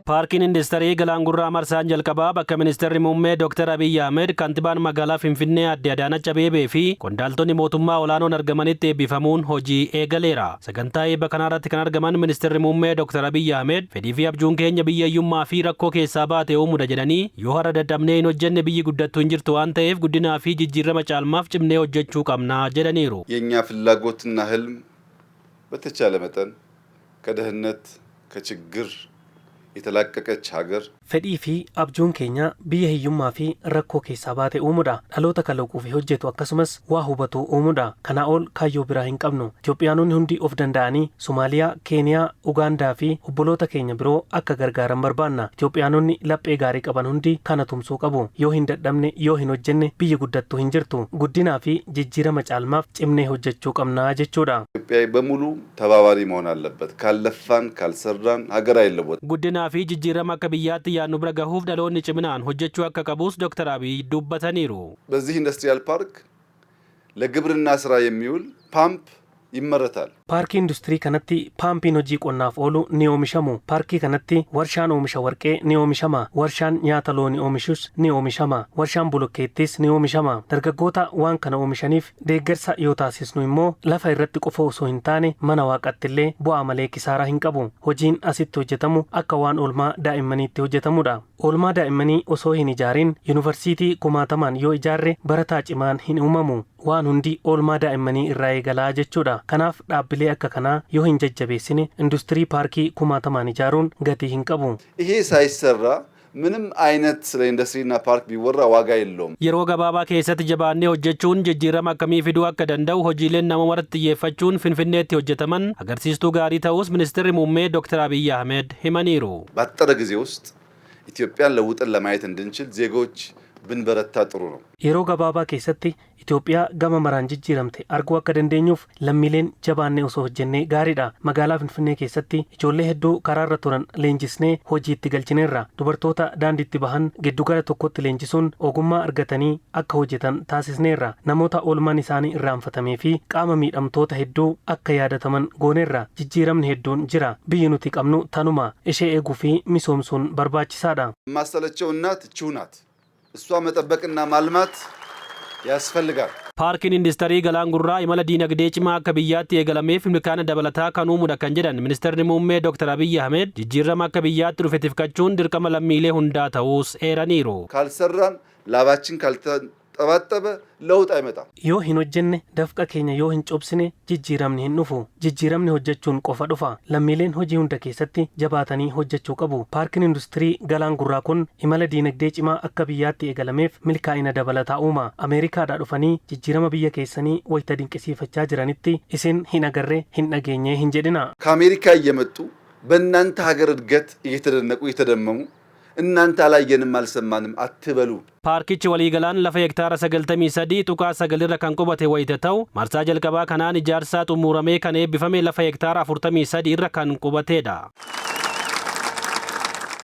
Paarkiin Industirii Galaan Gurraa marsaan jalqabaa bakka Ministeerri Muummee Dr. Abiyyi Ahmed, Kantibaan magaalaa Finfinnee Aadde Adaanach Abeebee fi qondaaltonni mootummaa olaanoon argamanitti eebbifamuun hojii eegaleera. Sagantaa eebba kanarratti kan argaman Ministeerri Muummee Dr. Abiyyi Ahmed, fedhii fi abjuun keenya biyya hiyyummaa fi rakkoo keessaa baate uumuudha jedhanii, yoo har'a dadhabnee hin hojjenne biyyi guddattu hin jirtu waan ta'eef guddinaa fi jijjiirama caalmaaf cimnee hojjechuu qabna jedhaniiru. የእኛ ፍላጎትና ህልም በተቻለ መጠን ከድህነት ከችግር የተላቀቀች ሀገር Fedhii fi abjuun keenya biyya hiyyummaa fi rakkoo keessaa baate uumuudha. Dhaloota kalaquu fi hojjetu akkasumas waa hubatu uumuudha. Kanaa ol kaayyoo biraa hin qabnu. Itoophiyaanonni hundi of danda'anii Somaaliyaa, Keeniyaa, Ugaandaa fi obboloota keenya biroo akka gargaaran barbaanna. Itoophiyaanonni laphee gaarii qaban hundi kana tumsuu qabu. Yoo hin dadhabne, yoo hin hojjenne biyyi guddattu hin jirtu. Guddinaa fi jijjiirama caalmaaf cimnee hojjechuu qabna jechuudha. ኢትዮጵያዊ በሙሉ ተባባሪ መሆን አለበት። ካልለፋን ካልሰራን ሀገር አይለወጥም። Guddinaa fi jijjiirama akka biyyaatti yaadnu bira gahuuf dhaloonni ciminaan hojjechuu akka qabus Dr. Abiy dubbataniiru. በዚህ ኢንዱስትሪያል ፓርክ ለግብርና ስራ የሚውል ፓምፕ ይመረታል። Paarkii industirii kanatti paampiin hojii qonnaaf oolu ni oomishamu. Paarkii kanatti warshaan oomisha warqee ni oomishama. Warshaan nyaata loonii oomishus ni oomishama. Warshaan bolokkeettis ni oomishama. Dargaggoota waan kana oomishaniif deeggarsa yoo taasisnu immoo lafa irratti qofa osoo hin taane mana waaqatti illee bu'aa malee kisaaraa hin qabu. Hojiin asitti hojjetamu akka waan oolmaa daa'immaniitti hojjetamudha. Oolmaa daa'immanii osoo hin ijaarin yuunivarsiitii kumaatamaan yoo ijaarre barataa cimaan hin uumamu. Waan hundi oolmaa daa'immanii irraa eegalaa jechuudha. Kanaaf dhaabbilee akka kanaa yoo hin jajjabeessine industirii paarkii kumaatamaan ijaaruun gatii hin qabu. ይሄ ሳይሰራ ምንም አይነት ስለ ኢንዱስትሪና ፓርክ ቢወራ ዋጋ የለውም። Yeroo gabaabaa keessatti jabaannee hojjechuun jijjiirama akkamii fiduu akka danda'u hojiileen nama maratti xiyyeeffachuun Finfinneetti hojjetaman agarsiistuu gaarii ta'us Ministeerri Muummee Dr. Abiyyi Ahmed himaniiru. ባጠረ ጊዜ ውስጥ ኢትዮጵያን ለውጠን ለማየት እንድንችል ዜጎች ብንበረታ ጥሩ ነው። Yeroo gabaabaa keessatti Itoophiyaa gama maraan jijjiiramte arguu akka dandeenyuuf lammiileen jabaannee osoo hojjennee gaariidha. Magaalaa Finfinnee keessatti ijoollee hedduu karaarra turan leenjisnee hojiitti galchineerra. Dubartoota daandiitti bahan giddugala tokkotti leenjisuun ogummaa argatanii akka hojjetan taasisneerra. Namoota oolmaan isaanii irraanfatamee fi qaama miidhamtoota hedduu akka yaadataman gooneerra. Jijjiiramni hedduun jira. Biyyi nuti qabnu tanuma ishee eeguu fi misoomsuun barbaachisaadha. የማትሰለቸው እናት እችው ናት። እሷ መጠበቅና ማልማት ያስፈልጋል። Paarkiin Industirii Galaan Gurraa imala diinagdee cimaa akka biyyaatti eegalameef milkaa'ina dabalataa kan uumudha kan jedhan Ministeerri Muummee Dr. Abiyyi Ahmed, jijjiirama akka biyyaatti dhufe tifkachuun dirqama lammiilee hundaa ta'uus eeraniiru. ካልሰራን ላባችን ካልተንጠባጠበ ለውጥ አይመጣም። Yoo hin hojjenne, dafqa keenya yoo hin cobsine jijjiiramni hin dhufu. Jijjiiramni hojjechuun qofa dhufa. Lammiileen hojii hunda keessatti jabaatanii hojjechuu qabu. Paarkiin industirii Galaan Gurraa kun imala diinagdee cimaa akka biyyaatti eegalameef milkaa'ina dabalataa uuma. Ameerikaadhaa dhufanii jijjiirama biyya keessanii wayita dinqisiifachaa jiranitti isin hin agarre, hin dhageenye hin jedhina. ከአሜሪካ እየመጡ በእናንተ ሀገር እድገት እየተደነቁ እየተደመሙ እናንተ አላየንም አልሰማንም አትበሉ። Paarkichi waliigalaan lafa hektaara 93.9 irra kan qubate wayita ta'u, marsaa jalqabaa kanaan ijaarsaa xumuramee kan eebbifame lafa hektaara 43 irra kan qubatedha.